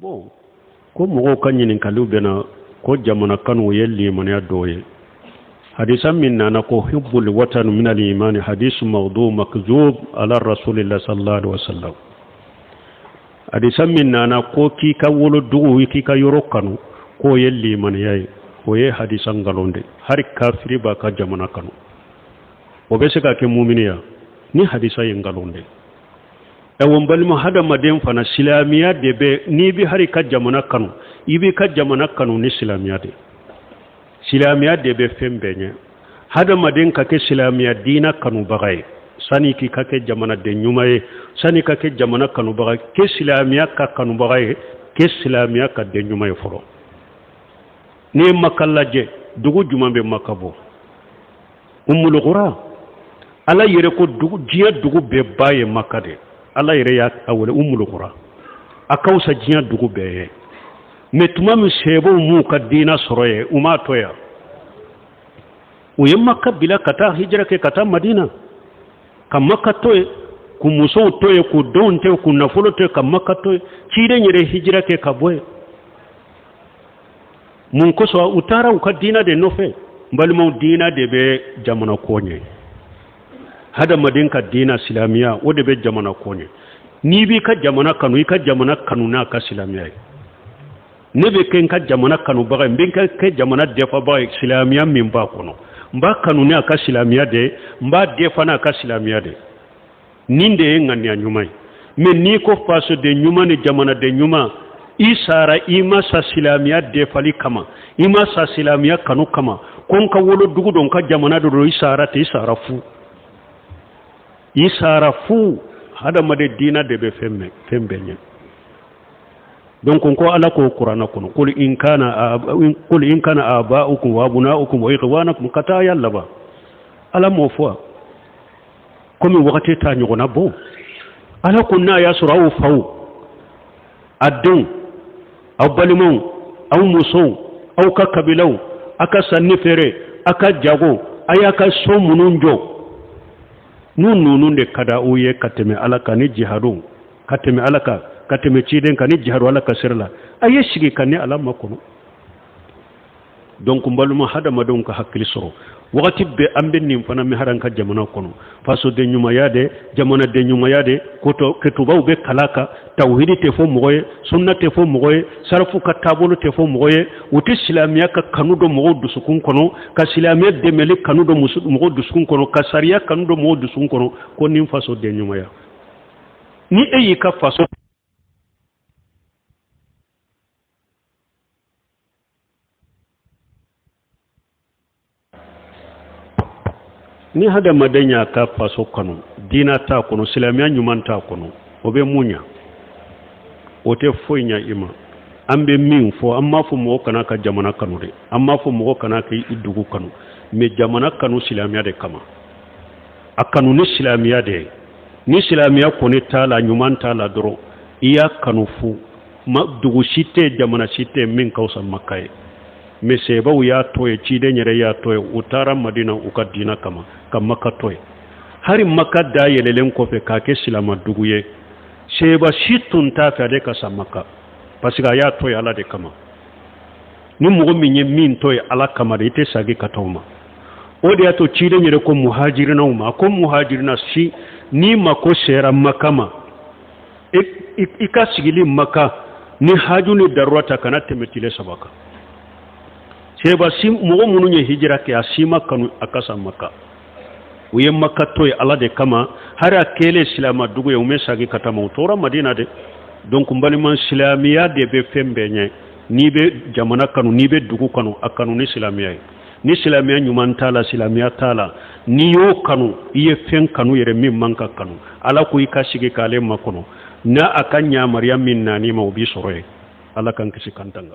Bon, ko mɔgɔw ka ɲininkaliw bɛ na ko jamana kanu ye limaniya dɔ ye. Hadisa min nana ko hubbul watan min al imani hadisu mawdu makzub ala rasulillah sallallahu alaihi wasallam. Hadisa min nana ko k'i ka wolodugu k'i ka yɔrɔ kanu k'o ye limaniya ye, o ye hadisa nkalon de. Hari kafiri b'a ka jamana kanu, o bɛ se ka kɛ mumini ya ni hadisa ye nkalon de. Ɛwɔ, n balima hadamaden fana, silamɛya de bɛ n'i bɛ hari ka jamana kanu, i b'i ka jamana kanu ni silamɛya de. Silamɛya de bɛ fɛn bɛɛ ɲɛ. Hadamaden ka kɛ silamɛya diina kanubaga ye sani k'i ka kɛ jamanaden ɲuman ye, sani ka kɛ jamana kanubaga ye, kɛ silamɛya ka kanubaga ye, kɛ silamɛya ka den ɲuman ye fɔlɔ. N'i ye Maka lajɛ, dugu jumɛn bɛ Maka bɔ? Umulukura. Ala yɛrɛ ko dugu, diɲɛ dugu bɛɛ ba ye Maka de. Ala yɛrɛ y'a wele umulukura, a ka fisa diɲɛ dugu bɛɛ ye. Mais tuma min seebaw m'u ka diina sɔrɔ ye, u m'a to yan, u ye Maka bila ka taa hijira kɛ ka taa Madina, ka Maka to yen, k'u musow to yen, k'u denw to yen, k'u nafolo to yen, ka Maka to yen. Ciden yɛrɛ hijira kɛ ka bɔ yen. Mun kosɔn? U taara u ka diina de nɔfɛ. N balimaw, diina de bɛ jamana ko ɲɛ. Hadamaden ka diina silamɛya, o de bɛ jamana ko ɲɛ. N'i b'i ka jamana kanu, i ka jamana kanu n'a ka silamɛya ye. Ne bɛ kɛ n ka jamana kanubaga ye, n bɛ kɛ jamana dɛfabaga ye, silamɛya min b'a kɔnɔ, n b'a kanu n'a ka silamɛya de ye, n b'a dɛfa n'a ka silamɛya de ye. Nin de ye ŋaniya ɲuman ye. Mais n'i ko fasoden ɲuman ni jamanaden ɲuman, i sara, i ma sa silamɛya dɛfali kama, i ma sa silamɛya kanu kama, ko n ka wolodugu don, n ka jamana dɔ don, i sara ten, i sara fu, i sara fu. Hadamaden diina de bɛ fɛn fɛn bɛɛ ɲɛ. Donc ko Ala ko kuranɛ kɔnɔ: qul in kana aba'ukum wa abna'ukum wa ikhwanakum, ka taa ya laban. Ala m'o fɔ komi wagati t'a ɲɔgɔnna bɔ. Ala ko n'a y'a sɔrɔ aw faw, a denw, aw balimaw, aw musow, aw ka kabilaw, aw ka sanni feere, aw ka jago, a y'a ka so minnu jɔ, n'u ninnu de ka di aw ye ka tɛmɛ Ala kan ni jihadu, ka tɛmɛ Ala kan, ka tɛmɛ ciden kan ni jihadu Ala ka sira la, a ye sigi ka ni Ala makɔnɔ. Donc n balima hadamadenw ka hakili sɔrɔ wagati bɛɛ. An bɛ nin fana min hali an ka jamana kɔnɔ, fasoden ɲumanya de, jamanaden ɲumanya de, ketubaw bɛ kala kan, tawhidi tɛ fɔ mɔgɔ ye, sunna tɛ fɔ mɔgɔ ye, sarafu ka taabolo tɛ fɔ mɔgɔ ye. U tɛ silamɛya ka kanu don mɔgɔw dusukun kɔnɔ, ka silamɛya dɛmɛli kanu don mɔgɔw dusukun kɔnɔ, ka sariya kanu don mɔgɔw dusukun kɔnɔ, ko nin fasoden ɲumanya. Ni e y'i ka faso ni hadamaden y'a ka faso kanu, diina t'a kɔnɔ, silamɛya ɲuman t'a kɔnɔ, o bɛ mun ɲa? O tɛ foyi ɲa i ma. An bɛ min fɔ, an m'a fɔ mɔgɔ kana ka jamana kanu dɛ, an m'a fɔ mɔgɔ kana ka i dugu kanu, mais jamana kanu silamɛya de kama, a kanu ni silamɛya de ye. Ni silamɛya kɔni t'a la, ɲuman t'a la dɔrɔn, i y'a kanu fu ma. Dugu si tɛ, jamana si tɛ min ka fisa Maka ye, mais sebaw y'a to ye, ciden yɛrɛ y'a to ye, u taara Madina u ka diina kama, ka Maka to ye. Hari Maka da yɛlɛlen kɔfɛ k'a kɛ silama dugu ye, seba si tun t'a fɛ ale ka sa Maka, parce que a y'a to ye Ala de kama. Ni mɔgɔ min ye min to ye Ala kama de, i tɛ sagi ka taa o ma. O de y'a to ciden yɛrɛ ko muhajirinaw ma ko muhajirina si n'i mako sera Maka ma, i ka sigili Maka ni haju ni darura ta, kana tɛmɛ tile 3 kan. Seba si mɔgɔ minnu ye hijira kɛ, a si ma kanu a ka sa Maka. U ye Maka to ye Ala de kama. Hari a kɛlen silama dugu ye, u ma sagi ka taa ma, u tora Madina de. Donc n balima, silamɛya de bɛ fɛn bɛɛ ɲɛ. N'i bɛ jamana kanu, n'i bɛ dugu kanu, a kanu ni silamɛya ye. Ni silamɛya ɲuman t'a la, silamɛya t'a la, n'i y'o kanu, i ye fɛn kanu yɛrɛ min man ka kanu. Ala ko i ka sigi k'ale makɔnɔ, n'a a ka ɲamariya min nan'i ma, o b'i sɔrɔ yen. Ala k'an kisi k'an tanga.